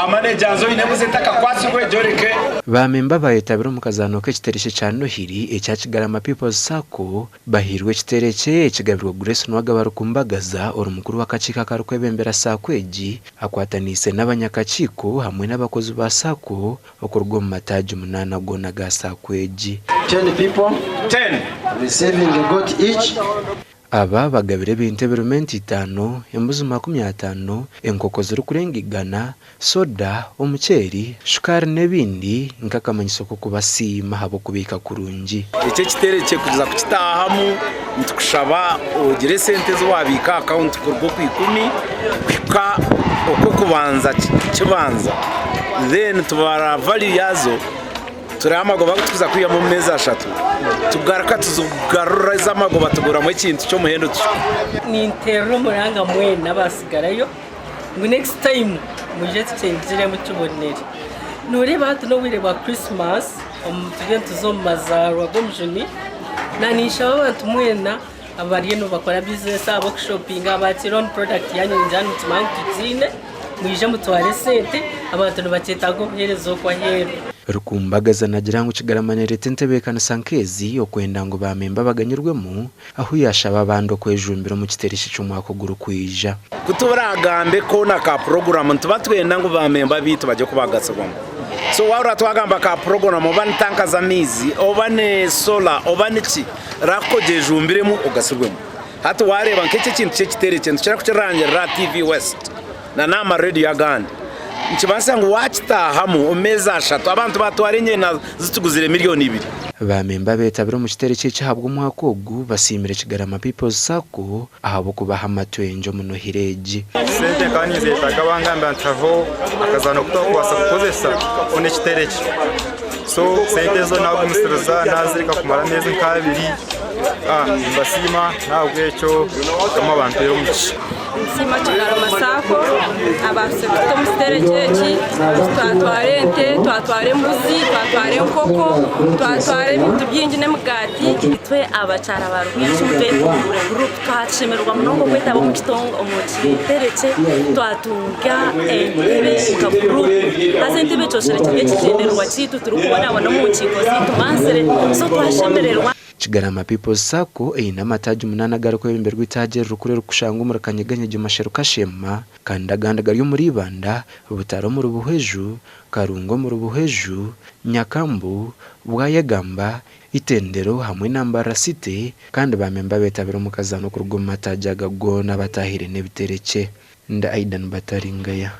Ba manager nzi oine embuzi etakakwatsirwe gyoreke. Ba memba abayetabire omu kazaano k'ekiterekye kya Nohiri ekya Kigarama People's Sacco bahairwe ekiterekye ekigabirwe Grace Nuwagaba Rukumbagaza ori mukuru w'akakiiko akarikwebembera Sacco egi akwataniise n'abanyakakiiko hamwe n'abakozi ba Sacco okuruga omu mataagi munaana goona aga Sacco egi. Ten people receiving a goat each. Aba bagabire ebintu ebirimu ente itaano, embuzi 50, enkoko zirikurenga igana, soda, omuceeri, shukaari n'ebindi nk'akamanyiso k'okubasiima ahabw'okubiika kurungi. Eki ekiterekye kuza kukitaahamu nitukushaba ogire esente ezi wabiika aha akawunti kuruga oku ikumi kuhika okw'okubanza kibanza then tubara value yaazo. Tureebe amagoba agu turikuza kwihamu omu meezi ashatu, tugaruka tugarura ezi amagoba tuguramu ekintu ky'omuhendo tukigura. Ninterera omuranga mwena abasigarayo ngu next time mwije tukyengiremu kibonere. Noreeba hati n'obwire bwa Christmas turiyo nituza omu mazaarwa g'omujuni naninshaba abantu mwena abariyo nibakora bizinesi ab'okushopinga abakira omu product yanyu ningira nikimanya ngu tugiine mwije mutware esente abantu nibakyetaaga obuheereza okwo aheeru. Rukumbagaza nagira ngu Kigarama nereeta entebeekanisa nk'ezi okwenda ngu ba memba baganyirwemu ahu yaashaba abandi okwejumbira omu kiteereki ky'omwaka ogurikwija. Ku turagambe koona ka puroguramu nituba twenda ngu ba memba baitu bagye kubagasirwamu. So waahurira twagamba ka puroguramu oba ni tanka z'amaizi oba ni sola oba niki, Rahuka ogyejumbiremu ogasirwemu. Hati waareeba nk'eki ekintu ky'ekiterekye nitukira kukirangirira aha TV West na n'aha marediyo agandi. Nikibaasa ngu waakitaahamu omu meezi ashatu abantu baatwara enyeena zituguzire miriyoni ibiri. Ba memba abeetabire omu kiterekye eki ahabw'omwaka ogu basiimire Kigarama People's Sacco ahabw'okubaha amatwengye omu Nohiri egi. Sente nkaba ninzetaaga bangambira nti hariho akazaano aku twakubaasa kukozesa kufuna ekiterekye. So sente ezo nagumisiriza nazireka kumara ameezi nk'abiri nimbasiima n'ahabw'ekyo Mukama abampeere omugisha. Ninsiima Kigarama Sacco abaasize kututa omu kiterekye eki, twatwara ente, twatwara embuzi, twatwara enkoko, twatwara ebintu bingi n'emigaati. Itwe abakyara ba Rwingi twetunguure guruupu twashemererwa munonga okwetaba omu kiterekye twatunga entebe nka guruupu haza entebe ekyo kiri ekigyendererwa kyaitu turikubonabona omu nkiiko zaitu mansire so twashemererwa. Kigarama People's Sacco eine amataagi munaana agarikwebemberwa eitaagi eririkuru erikushangwa omuri Kanyeganyegye Masheru Kashema kandi agandi gari omuri Ibanda, Butare omuri Buhweju, Karungu omuri Buhweju, Nyakambu, Bwayegamba, Itendero hamwe na Mbarara City kandi ba memba abetabire omu kazaano kuruga omu mataagi aga goona batahire n'ebiterekye. Ndi Aidan Bataringaya.